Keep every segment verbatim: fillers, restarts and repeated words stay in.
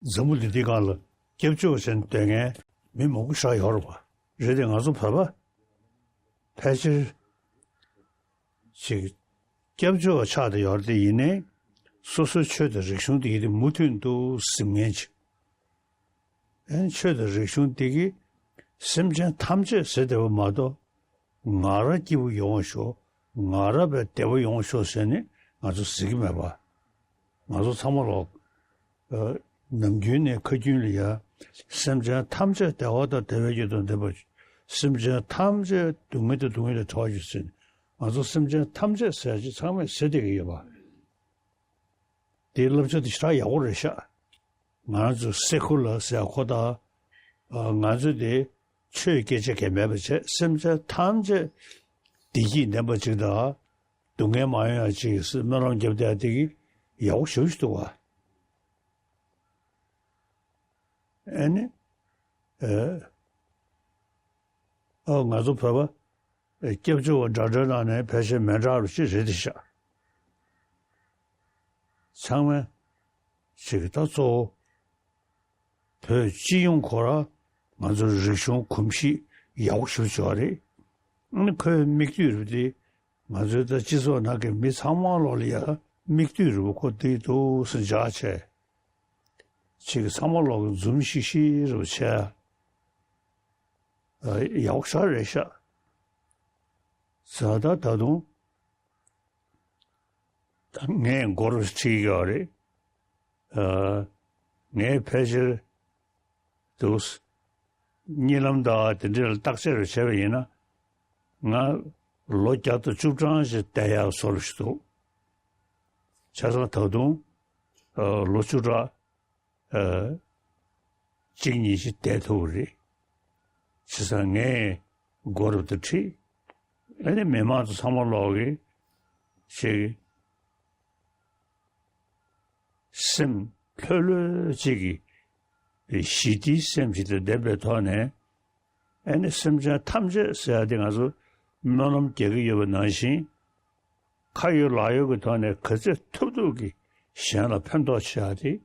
འཛམ་བུ་གླིང་འདི་སྒང་ལ་སྐྱབས་བཅོལ་བ་བྱས་ནས་སྡོད་མཁན་མི་མང་པོ་ཞིག་ཡོད་རེད་པ། རེད་དེ་ང་ཚོ་བོད་པ་ཕལ་ཆེར་ཅིག་སྐྱབས་བཅོལ་བ་ཆགས་བསྡད་ཡོད་རེད་དེ། ཡིན་ནའི་སོ་སོའི་ཆོས་དང་རིག་གཞུང་དེ་ཡིན་དེ་མུ་མཐུད་དུ་ཟིན་མཁན་ཅིག་ཨན་ཆོས་དང་རིག་གཞུང་འདི་གིས་སེམས་ཅན་ཐམས་ཅད་ཟེར་བསྡད་པ་མ་གཏོགས། ང་རང་སྐྱིད་པོ་ཡོང་བ་ཤོག་ང་རང་བས་བདེ་པོ་ཡོང་བ་ཤོག་ཟེར་ནས་ང་ཚོ་ཟེར་གྱི་མེད་པ། ང་ཚོ་ཚང་མ་ལོག་ཨ། ནམ་རྒྱུན་ནས་ཁ་རྒྱུན་ལ་ཡ། སེམས་ཅན་ཐམས་ཅད་བདེ་བ་དང་བདེ་བའི་རྒྱུ་དང་ལྡན་པ། སེམས་ཅན་ཐམས་ཅད་སྡུག་བསྔལ་དང་སྡུག་བསྔལ་ལས་གྲོལ་བ་ཞིག་ཟེར་ནས་ང་ཚོ་སེམས་ཅན་ཐམས་ཅད་ཟེར་ཡ་ཅིག་ཚང་མས་ཟེར་བསྡད་ཀྱི་ཡོད་པ། དེའི་བསླབ་བྱ་དེ་ཞེ་དྲག་ཡག་པོ་རེད་ཤག་ང་ཚོ་སེ་ཁུ་ལ་ཟེར་ཁོ་ད། ཨ། ང་ཚོ་དེ་ཆོས་སྐད་ཆ་གང་མེད་པ་བྱས། སེམས་ཅན་ཐམས་ཅད་བདེ་སྐྱིད་ལྡན་པ་ཅིག་དང་སྡུག་བསྔལ་མ་ཡོང་ཡ་ཅིག་སྨོན་ལམ་རྒྱབ་བསྡད་ཡ་དེ་གི་ཡག་པོ་ཞེ་པོ་ཞིག་འདུག་བ། ཨ་ནི། ཨ། ཨ། ང་ཚོ་བོད་པ་སྐྱབས་བཅོལ་བ་འདྲ་འདྲའི་ནང་ནས་ཕལ་ཆེར་མི་འདྲ་བ་ཅིག་རེད་དེ་ཤག་ཚང་མས་ཅིག་ད་གཙོ་བོ་བོད་སྤྱི་ཡོངས་ཁོ་རང་ང་ཚོ་རིག་གཞུང་གོམས་གཤིས་ཡག་པོ་ཞེ་པོ་ཅིག་ཡོད་རེད། ཨ་ནི་ཁོའི་མིག་ལྟོས་རེད་དེ། ང་ཚོའི་ད་སྤྱི་ཚོགས་ནང་གི་མི་ཚང་མ་ལོག་ལ་ཡ་མིག་ལྟོས་རེད་པ། ཁོ་དེ་འདུག་སེ་འཇགས་བྱས། ཅིག་ཚང་མ་ལོག་གི་འཛུམ་ཤིག་ཤིག་རེད་པ་བྱས། ཨ། ཡག་པོ་ཞེ་དྲག་རེད་ཤག་ད་ལྟ་ད་དུང་ད་ངས་མགོ་རུ་ཁྲིད་ཀྱི་ཡོད་རེད། ཨ། ངས་ཕལ་ཆེར་འདུག་གཉིད་ལམ་དང་དེ་འདྲ་ལ་བརྟག་དཔྱད་རུ་བྱས་པ་ཡིན་ན། ང་ལོ་བརྒྱ་དང་བཅུ་གྲངས་ཤིག་བསྡད་ཡག་བཟོ་འདྲ་ཞིག་འདུག་བྱས་ཙང་ད་དུང་ཨ། ལོ་བཅུ་ཕྲག་ཨ། གཅིག་གཉིས་ཤིག་བསྡད་ཐུབ་ཀྱི་རེད། བྱས་ཙང་ངས་མགོ་རུ་དེ་ཁྲིད། ཨ་ནི་མི་མང་ཚོ་ཚང་མ་ལོག་གིས་ཅིག་སེམས་ལྷོད་ལྷོད་ཅིག་གིས་ཞི་བདེའི་སེམས་ཤིག་དང་ལྡན་པའི་ཐོག་ནས། ཨ་ནི་སེམས་ཅན་ཐམས་ཅད་ཟེར་ཡ་དེ་ང་ཚོ་སྨོན་ལམ་རྒྱག་གི་ཡོད་པ་ནང་བཞིན། ཁ་ཡོད་ལག་ཡོད་ཀྱི་ཐོག་ནས་ག་ཚོད་ཐུབ་ཐུབ་ཀྱིས་གཞན་ལ་ཕན་ཐོགས་བྱེད་ཡ་དེ་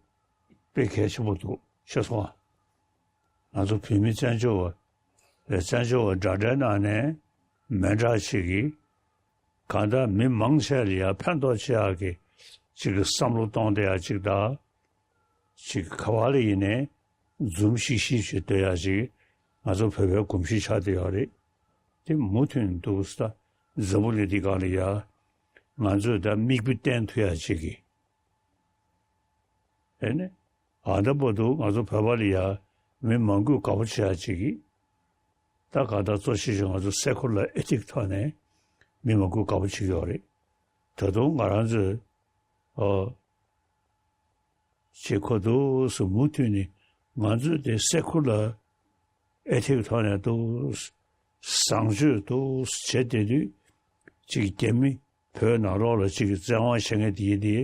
དཔེ་གལ་ཆེན་པོ་འདུག་ཤེས་སོང་ང་། ང་ཚོ་བོད་མི་བཙན་བྱོལ་བ་བཙན་བྱོལ་བ་འདྲ་འདྲའི་ནང་ནས་མི་འདྲ་ཞིག་གིས་གང་ལྟར་མི་མང་ཆེ་ལ་ཡ་ཕན་ཐོགས་བྱེད་ཡག་གི་ཅིག་གི་བསམ་བློ་གཏོང་བསྡད་ཡག་ཅིག་དང་། ཅིག་ག་བ་ལ་ཡིན་ནའི་འཛུམ་ཤིག་ཤིག་བྱས་སྡོད་ཡག་ཅིག་ང་ཚོ་བོད་པའི་གོམས་གཤིས་ཆགས་བསྡད་ཡོད་རེད། དེ་མུ་མཐུད་འདུག་ས། འཛམ་བུ་གླིང་འདི་སྒང་ལ་ཡ་ང་ཚོས་ད་མིག་དཔེ་བསྟན་ཐུབ་ཡག་ཅིག་གི། ཨེ་ནི། ཨ། ད་བར་དུ་ང་ཚོ་བོད་པ་ལ་ཡ་མི་མང་པོས་དགའ་པོ་བྱེད་ཡག་ཅིག་གིས། ད་གང་ལྟར་གཙོ་ཆེ་ཤོས་ང་ཚོ་སེ་ཁུ་ལར་ཨེ་ཐིག་ཐོག་ནས་མི་མང་པོས་དགའ་པོ་བྱེད་ཀྱི་ཡོད་རེད། ད་དུང་ང་རང་ཚོས་ཨོ་ཅིག་ཁོ་འདུག་སེ་མུ་མཐུད་ནས་ང་ཚོས་དེ་སེ་ཁུ་ལར་ཨེ་ཐིག་ཐོག་ནས་འདུག་བཟང་སྤྱོད་འདུག་བྱེད་བསྡད་དུས། ཅིག་རྒྱ་མི་བོད་ནང་ལོགས་ལ་ཅིག་བཙན་དབང་བྱེད་མཁན་དེ་ཡིན་དེ།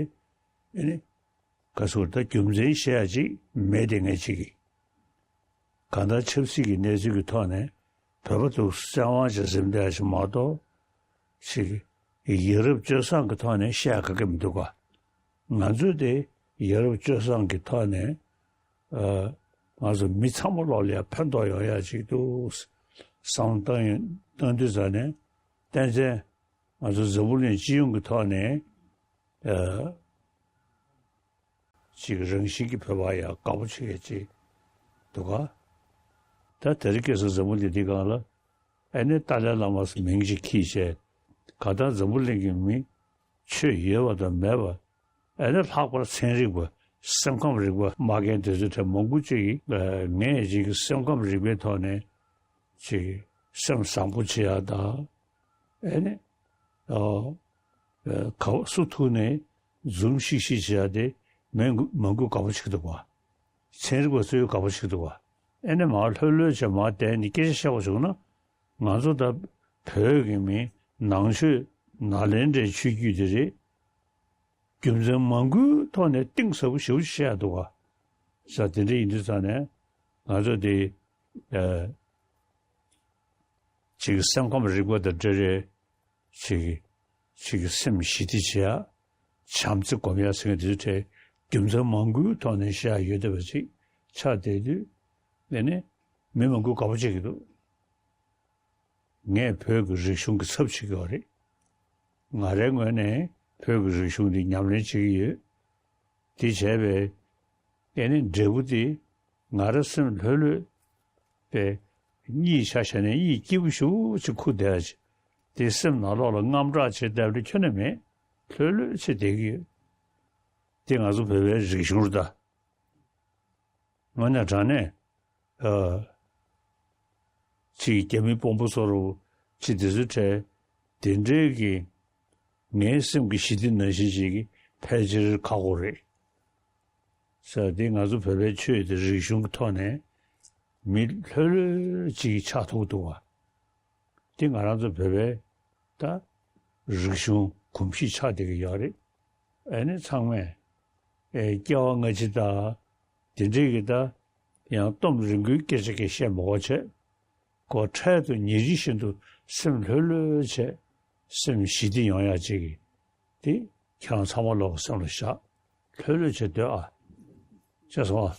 ཨེ་ནི། ག་ཚོད་ད་རྒྱུ་མཚན་བཤད་ཡ་ཅིག་མེད་དེ་ངས་ཅིག་གི། གང་ལྟར་ཆབ་སྲིད་ཀྱི་གནས་ཚུལ་གྱི་ཐོག་ནས་བོད་པ་ཚོ་བཙན་དབང་བྱས་ཟིན་བསྡད་ཡ་ཞིག་མ་གཏོགས། ཅིག་ཡ་རབས་སྤྱོད་བཟང་གི་ཐོག་ནས་བཤད་ཡ་ག་གེ་མི་འདུག་ག་ང་ཚོས་དེ་ཡ་རབས་སྤྱོད་བཟང་གི་ཐོག་ནས་ཨ། ང་ཚོ་མི་ཚང་མ་ལོག་ལ་ཡ་ཕན་ཐོགས་ཡོང་ཡ་ཅིག་འདུག་བསམ་བློ་བཏང་ཡོང་བཏང་དུས་ཙ་ནས། བསྟན་འཛིན། ང་ཚོ་འཛམ་བུ་གླིང་སྤྱི་ཡོངས་ཀྱི་ཐོག་ནས་ཨ། ཅིག་རང་བཞིན་གྱིས་བོད་པ་ཡ་དགའ་པོ་བྱེད་ཡ་ཅིག་འདུག་ག་ད་དེ་རིང་ཁ་སང་འཛམ་བུ་གླིང་འདི་སྒང་ལ་ཨེ་ནི་ཏཱ་ལའི་བླ་མ་སུ་མིང་ཅིག་འཁྱེར་བྱས། གང་ལྟར་འཛམ་བུ་གླིང་གི་མི་ཆོས་ཡོད་པ་དང་མེད་པ། ཨེ་ནི་ལྷག་པར་ཚན་རིག་པ། སེམས་ཁམས་རིག་པ་སྨྲ་མཁན་དེ་ཚོ་གྲས་མང་པོ་ཅིག་གིས་ངས་ཅིག་སེམས་ཁམས་རིག་པའི་ཐོག་ནས་ཅིག་སེམས་བཟང་པོ་བྱེད་ཡ་དང་། ཨེ་ནི། ཨོ། ཨེ། ག་བ་སུ་ཐུག་ནས་འཛུམ་ཤིག་ཤིག་བྱེད་ཡ་དེ་མི་མང་པོས་དགའ་པོ་བྱེད་ཀྱི་འདུག་བ། ཚན་རིག་པ་ཚོས་དགའ་པོ་བྱེད་ཀྱི་འདུག་བ། ཨེ་ནི་མར་ལྷོད་ལྷོད་བྱས་མར་བསྡད་ནས་སྐད་ཆ་བཤད་པ་བྱུང་ན། ང་ཚོ་ད་བོད་ཀྱི་མི་ནང་ཆོས་ནཱ་ལེནྡྲའི་ཆོས་བརྒྱུད་དེ་རེད། རྒྱུ་མཚན་མང་པོའི་ཐོག་ནས་གཏིང་ཟབ་པོ་ཞེ་པོ་ཅིག་བཤད་ཡ་འདུག་བ། ས་དེ་འདྲ་ཡིན་དུས་ཙ་ནས་ང་ཚོ་དེ་ཨེ། ཅིག་སེམས་ཁམས་རིག་པ་དང་འབྲེལ་བའི་ཅིག་ཅིག་སེམས་ཞི་བདེ་བྱེད་ཡ། བྱམས་བརྩེ་སྒོམ་ཡ་ཟེར་མཁན་དེ་ཚོ་གྲས་ རྒྱུ་མཚན་མང་པོའི་ཐོག་ནས་བཤད་ཡ་ཡོད་བསྡད་པ་ཅིག་ཆགས་བསྡད་དུས། དེ་ནི་མི་མང་པོས་དགའ་པོ་བྱེད་ཀྱི་འདུག་ངས་བོད་ཀྱི་རིག་གཞུང་གི་ཚབ་བྱེད་ཀྱི་ཡོད་རེད། ང་རའི་ངོས་ནས་བོད་ཀྱི་རིག་གཞུང་འདི་ཉམས་ལེན་བྱེད་ཀྱི་ཡོད། དེ་བྱས་པས། དེ་ནི་འབྲས་བུ་དེ་ང་རང་སེམས་ལྷོད་ལྷོད་པའི་གཉིད་ཆ་བཞག་ནས་གཉིད་སྐྱིད་པོ་ཞེ་པོ་ཅིག་ཁུག་བསྡད་ཡ་ཅིག་དེ་སེམས་ནང་ལོགས་ལ་དངངས་སྐྲག་བྱེད་བསྡད་པ་ཁྱོན་ནས་མེད། ལྷོད་ལྷོད་བྱས་བསྡད་ཀྱི་ཡོད། དེ་ང་ཚོ་བོད་པའི་རིག་གཞུང་རེད་ད། དངོས་གནས་དྲང་གནས། ཨ། ཅིག་རྒྱ་མི་དཔོན་པོ་ཚོར་ཅིག་དེ་ཚོའི་གྲས་དེ་འདྲའི་གི་ངའི་སེམས་ཀྱི་ཞི་བདེ་ནང་བཞིན་ཅིག་ཕལ་ཆེར་ཁག་པོ་རེད། ཟེར་དེ་ང་ཚོ་བོད་པའི་ཆོས་དེ་རིག་གཞུང་གི་ཐོག་ནས་མི་ལྷོད་ལྷོད་ཅིག་ཆགས་ཐུབ་འདུག་བ། དེ་ང་རང་ཚོ་བོད་པའི་ད་རིག་གཞུང་གོམས་གཤིས་ཆགས་བསྡད་ཀྱི་ཡོད་རེད། ཨ་ནི་ཚང་མས་ཨེ་སྐྱེ་བ་སྔ་ཕྱི་དང་དེ་འདྲའི་གི་ད་ཡང་གཏམ་རིང་པོའི་སྐད་ཆ་གི་བཤད་མ་དགོས་བྱས། ཁོ་འཕྲལ་དུ་ཉིན་རེ་བཞིན་དུ་སེམས་ལྷོད་ལྷོད་བྱས། སེམས་ཞི་བདེ་ཡོང་ཡག་ཅིག་གི་དེ་ཁྱེད་རང་ཚང་མ་ལོག་གི་སེམས་ལ་བཞག་ལྷོད་ལྷོད་བྱས་སྡོད་ཨ། ཤེས་སོང་ཨ།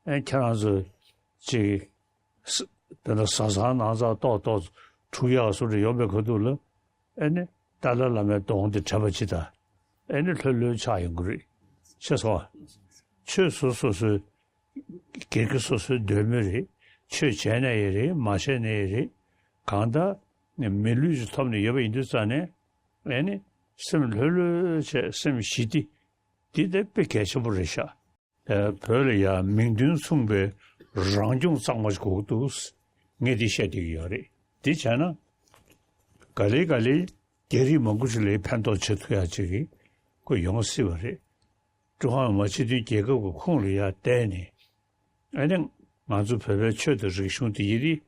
ཨེ་ཁྱེད་རང་ཚོ་ཅིག་ས་དེ་འདྲ་བཟའ་ཚང་ནང་ཚང་ཏོག་ཏོག་འཁྲུག་ཡག་སུ་རེ་ཡོང་པའི་ཁ་ཐུག་ལ། ཨེ་ནི་ཏཱ་ལའི་བླ་མའི་གདོང་དེ་དྲན་པ་ཅི་ད། ཨེ་ནི་ལྷོད་ལྷོད་ཆགས་ཡོང་གི་རེད། ཤེས་སོང་ཨ། ཆོས་སོ་སོ་སོའི་སྒེར་གྱི་སོ་སོའི་འདོད་མོས་རེད། ཆོས་བྱས་ནས་ཡིན་རེད་མ་བྱས་ནས་ཡིན་རེད། གང་ལྟར་ནི་མི་ལུས་ཅིག་ཐོབ་ནས་ཡོད་པ་ཡིན་དུས་ཙང་ནས། ཨེ་ནི་སེམས་ལྷོད་ལྷོད་བྱས་སེམས་ཞི་བདེ། འདི་དེ་དཔེ་གལ་ཆེན་པོ་རེད་ཤག་ཨ། བོད་ལ་ཡང་མིང་དོན་མཚུངས་པའི་རང་སྐྱོང་གཙང་མ་ཞིག་དགོས་ཀྱི་འདུག་ངས་འདི་བཤད་བསྡད་ཀྱི་ཡོད་རེད། འདི་བྱས་ན་ག་ལེ་ག་ལེ་རྒྱ་རིགས་མང་པོ་ཞིག་ལ་ཕན་ཐོགས་བྱེད་ཐུབ་ཡག་ཅིག་གི་ཁོ་ཡོང་སྲིད་པ་རེད། ཀྲུང་ཧྭ་མི་དམངས་སྤྱི་མཐུན་རྒྱལ་ཁབ་ཀྱི་ཁོངས་ལ་ཡར་བསྡད་ནས། ཨ་ནི་ང་ཚོ་བོད་པའི་ཆོས་དང་རིག་གཞུང་དེ་ཡི་རིགས་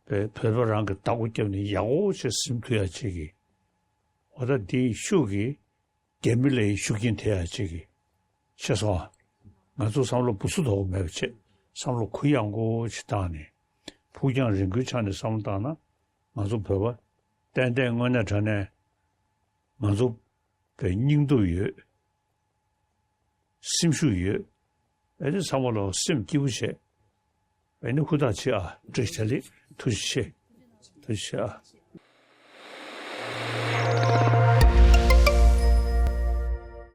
བོད་པ་རང་གི་བདག་པོ་བརྒྱབ་ནས་ཡག་པོ་བྱས་ཟིན་ཐུབ་ཡག་ཅིག་གི། འོ་ད་འདི་ཤུགས་ཀྱིས་རྒྱ་མི་ལ་ཤུགས་རྐྱེན་ཐེབས་ཡག་ཅིག་གི། ཤེས་སོང་ཨ། ང་ཚོ་བསམ་བློ་སྦུ་སུ་དོག་མེད་པ་བྱས་བསམ་བློ་གུ་ཡངས་པོ་ཞིག་བཏང་ནས། ཕུགས་རྒྱང་རིང་པོའི་ཆ་ནས་བསམ་བློ་བཏང་ན། ང་ཚོ་བོད་པ་ཏན་ཏན་དངོས་གནས་དྲང་གནས་ང་ཚོ་བའི་སྙིང་སྟོབས་ཡོད། སེམས་ཤུགས་ཡོད། ཨེ་ནི་ཚང་མ་ལོག་སེམས་སྐྱིད་པོ་བྱས། ཨེ་ནི་ཧུར་ཐག་བྱེད་ཨ། བཀྲ་ཤིས་བདེ་ལེགས། ཐུགས་རྗེ་ཆེ། ཐུགས་རྗེ་ཆེ་ཨ།